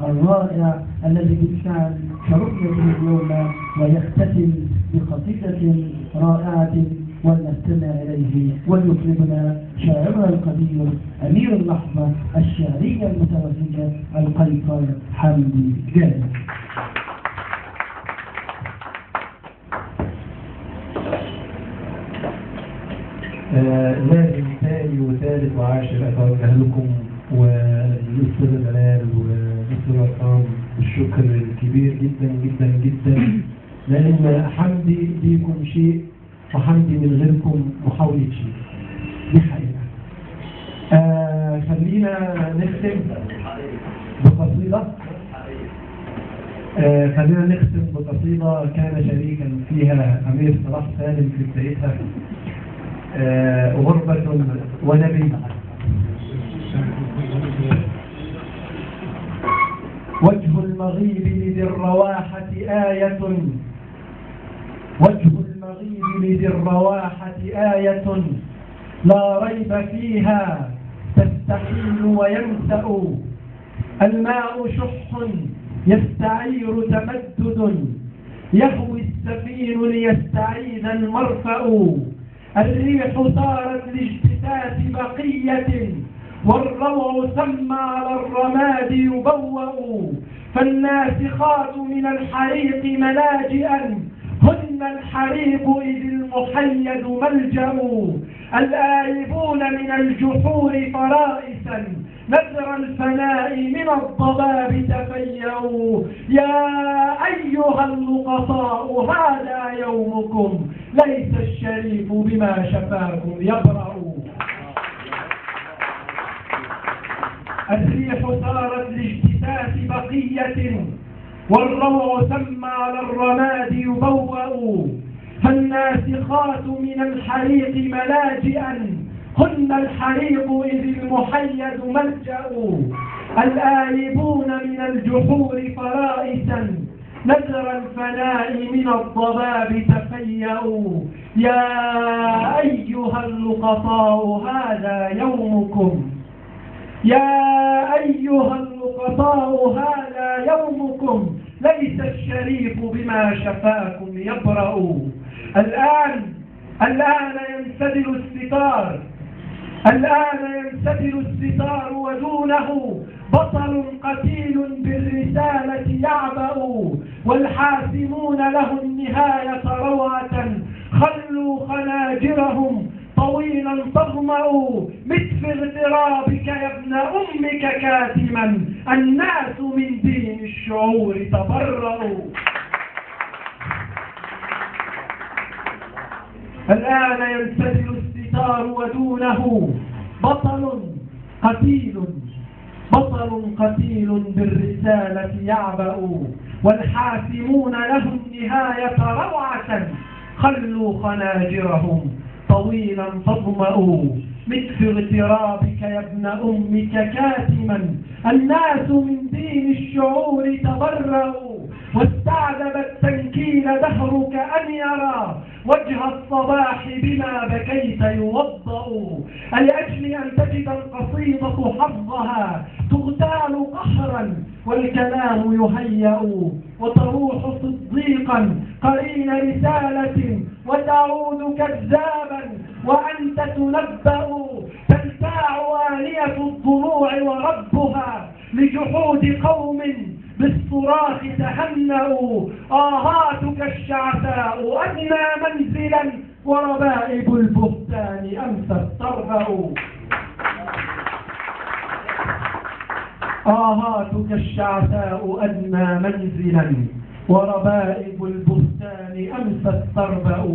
الرائع الذي بالفعل شرفنا به اليوم، ويختتم بقصيدة رائعة ولنستمع إليه وليطربنا شاعرنا القدير أمير اللحظة الشعرية المتوهجة القيصر حمدي جابر. لازم ثاني وثالث وعاشر أتوجه لكم والأستاذ دلال والأستاذ عصام بالشكر الكبير جدا جدا جدا، لأن حمدي ليكم شيء وحمدي من غيركم محاولة شيء، دي حقيقة. خلينا نختم بقصيدة، خلينا نختم بقصيدة كان شريكا فيها أمير صلاح سالم في بدايتها، غربة ونبي. وجه المغيب لذي الرواحة آية، وجه المغيب لذي الرواحة آية لا ريب فيها تستحيل وينسأ. الماء شح يستعير تمدد، يهوي السفين ليستعيد المرفأ. الريح صارت لاجتثاث بقية، والروع ثم على الرماد يبوأ. فالناسخات من الحريق ملاجئا، هن الحريق إذ المحيد ملجأ. الآيبون من الجحور فرائسا، نذر الفناء من الضباب تفيأوا. يا أيها اللقطاء هذا يومكم، ليس الشريف بما شفاكم يبرأ. الريح صارت لاجتثاث بقية، والروع ثم على الرماد يبوأ. فالناسخات من الحريق ملاجئا، هن الحريق إذ المحيد ملجأ. الآيبون من الجحور فرائسا، نذر الفناء من الضباب تفيأوا. يا أيها اللقطاء هذا يومكم، يا أيها اللقطاء هذا يومكم، ليس الشريف بما شفاكم يبرأ. الآن ينسدل الستار، الآن ينسدل الستار ودونه بطل قتيل بالرسالة يعبأ. والحاسمون له النهاية روعة، خلوا خناجرهم طويلا تظمأ. مت في اغترابك يا ابن أمك كاتما، الناس من دين الشعور تبرأوا. الآن ينسدل الستار ودونه بطل قتيل، بطل قتيل بالرسالة يعبأ. والحاسمون له النهاية روعة، خلوا خناجرهم طويلا تظمأ. مت في اغترابك يا ابن أمك كاتما، الناس من دين الشعور تبرأوا. واستعذب التنكيل دهرك أن يرى وجه الصباح بما بكيت يوضأ. لأجل أن تجد القصيدة حظها تغتال قهرا والكلام يهيأ. وتروح صديقا قرين رسالة، وتعود كذابا وأنت تنبأ. تلتاع آنية الضلوع وربها لجحود قوم بالصراخ تهنأوا. آهاتك الشعثاء أدنى منزلا، وربائب البهتان أمست تربأ. آهاتك الشعثاء أدنى منزلا، وربائب البهتان أمست تربأ.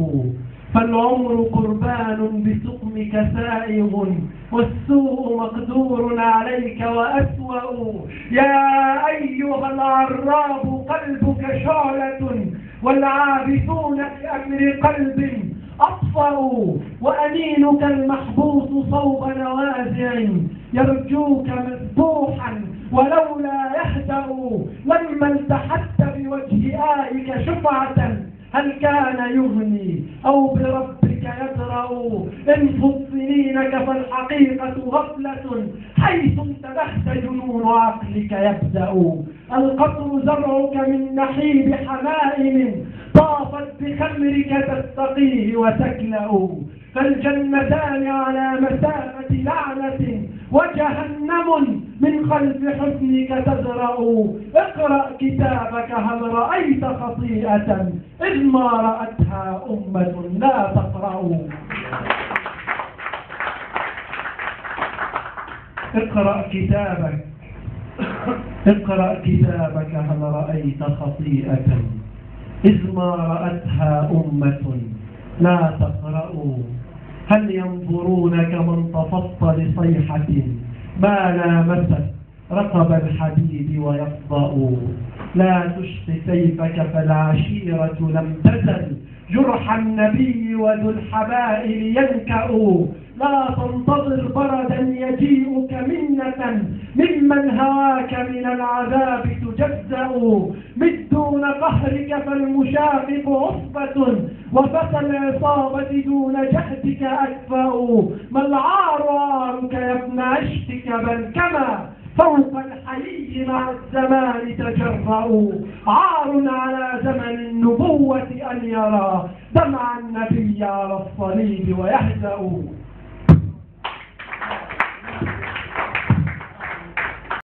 فالعمر قربان بسقمك سائغ، والسوء مقدور عليك وأسوأ. يا أيها العراب قلبك شعلة، والعابثون بأمر قلب أطفأوا. وأنينك المحبوس صوب نوازع، يرجوك مذبوحا ولولا يهدأ. لما التحت بوجه آئك شفعة، هل كان يغني أو بربك يدرأ؟ انفض سنينك فالحقيقة غفلة، حيث انتبهت جنون عقلك يبدأ. القطر زرعك من نحيب حمائم طافت بخمرك تستقيه وتكلأ. فالجنتان على مسافة لعنة وجهنم من خلف حسنك تزرأ. اقرأ كتابك هل رأيت خطيئة إذ ما رأتها أمة لا تقرأ. اقرأ كتابك، اقرأ كتابك هل رأيت خطيئة إذ ما رأتها أمة لا تقرأ. هل ينظرون كمن تفط لصيحة ما لامست رقب الحديد ويفضأ. لا تشق سيفك فالعشيرة لم تزل جرح النبي وذو الحبائل ينكأ. لا تنتظر بردا يجيئك منة ممن هواك من العذاب تجزأ. مد دون قهرك فالمشاقق عصبة وفتى العصابة دون جهدك أكفأ. ما العار عارك يا ابن عشتك بل كما فوق الحيي مع الزمان تجرأ. عار على زمن النبوة أن يرى دمع النبي على الصليب ويهزأ.